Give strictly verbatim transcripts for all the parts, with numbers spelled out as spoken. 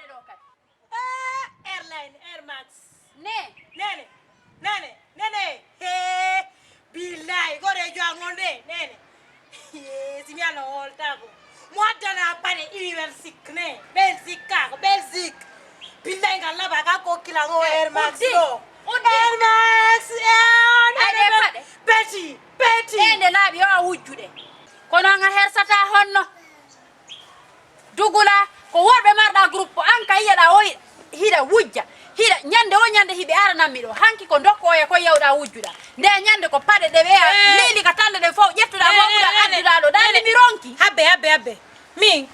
Ɗo kadi. Ah, Airline, Air Max. Ne. Nene, nene, nene. He, billahi, gore jo ngonde, nene. He, si mi ala hol tago. Mo addana pare iwi Belgique ne. Belgique ka, ko Belgique. Billahi ngal laba ka ko kila ngo Air Max. Uddi, no. Uddi. Air Max, eh, Ay, nene, ɗe paɗe. Peti, peti. Ɗe nde laaɓi o a wujjude. Kono an a hersata honno? Dugula, ko worɓe marɗa groupe, an ka yiyaɗa o hiɗa wujja. Hiɗa, ñande o ñande hiɓe aranammi ɗo. Hanki ko ndokko oya ko yewɗa wujjuɗa. Nde ñande ko paɗe ɗe ɓeya, Eh. Leyli ka tande ɗen fof ƴettuɗa, Eh, woɓuɗa, eh, eh, adduɗa ɗo. Ɗanni mi ronki. Habbe, habbe, habbe. Min,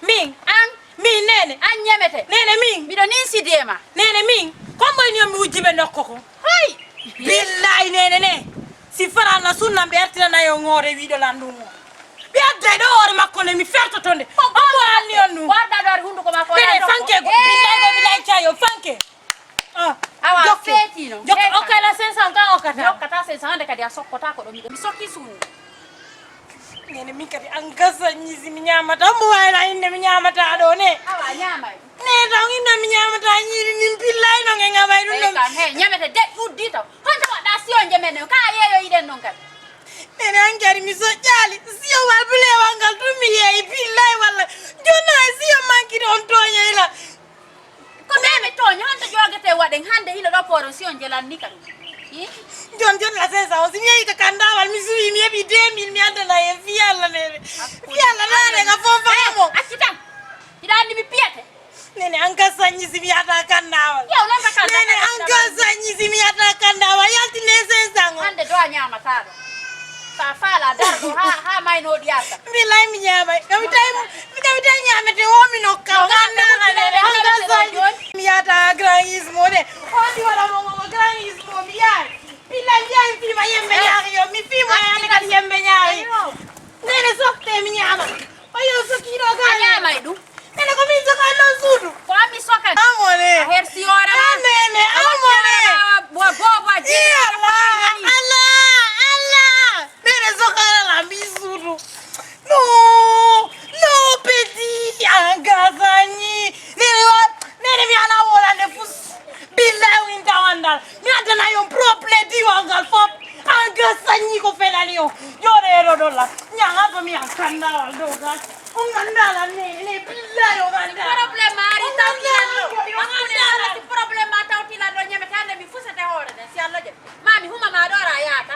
min, An, min, nene. An ñemete. Nene, min. Miɗo ninsidema. Nene, min. Komboy ni on mi wujjiɓe ndokko ko. Hay! Billahi, nene, ne. Si faral na sunnan ɓe artirana yo ŋoore wiɗo lan ɗum o. Mi adday ɗo hoore makko nde mi fertoto nde. Ko omo anni on ɗum. Warda ɗo ari hunduko makko. Nene, fanke go. Eh. Billahi go, billahi cayo, fanke. Ah. Awa, Jokke. Feetino. Jokke, okkay la cinq cents kan okkata. Mi okkata cinq cents, hande kadi a sokkota ko ɗo miɗo. Mi sokki suuni. Nene, min kadi an gasa ñisi mi ñamata. Mo wayla inde mi ñamata ɗo ne. Awa, ñamay. Ne taw inde mi ñamata ñiiri min pillay no nge ngamay ɗum ɗum. Kan he, ñamete de uddi taw. Honto waɗɗa siyo njemen ne, ka yeeyo iɗen non kadi. Nene an kadi mi soƴƴaali. Siyo wal bulewal ngal ɗum mi yeeyi pillay walla. Jonna e siyo manki ɗon tooña ila. Ko nde mi tooña, honto joogete waɗen hande hino ɗo pooron si on jelanni ka ɗum? Hi? Jon, jon la cinq cents o, si mi yehi ka kandawal, mi suwi, mi heɓi deux mille, mi addana en, fi Alla nene. Fi Alla nane ka fon famo. Acci tan. Hiɗa anndi mi piyete? Nene, an ka sañi si mi yata kandawal. Yow, non ka kandawal. Nene, an ka sañi si mi yata kandawal. Yalti ne cinq cents o. Hande do a ñamata ɗo. Sa faala darɗo ha, ha maynoɗi arta. Billahi mi ñaamay. Kami tawi, mi kami tawi ñaamete o mi nokka. No, hande, hande, hande, hande, hande, hande. Mi yata grand ismo de. O di wala mo mo grand ismo mi yaay. Billahi mi yaay fima yembe ñaari yo. Mi fima yaani kadi yembe ñaari. Nene sokte mi ñaama. O yo sokiɗo A gani. Ñaamay ɗum. Nene ko min sokan non suudu. Ko an mi sokan. Amore. A hersi hoore ma. Nene, amore. Bo, bo, bo, Iya, Allah, Allah, Allah. Nene sokara la mi suudu. No, no, petit, an gasani. Nene wa, nene mi ala wolande fus. Billahi win tawandal. Mi addana yon problème di wangal fop. An gasani ko felani yo. Yo de ro dola. Nyanga to mi an kanda wal do gas. On ganda la ne, ne billahi on ganda. Problème ari tawti la do. On ganda la si problème ma tawti la do nyame tande mi fusete hoore de. Si Allah je. Mami huma ma do ra yata.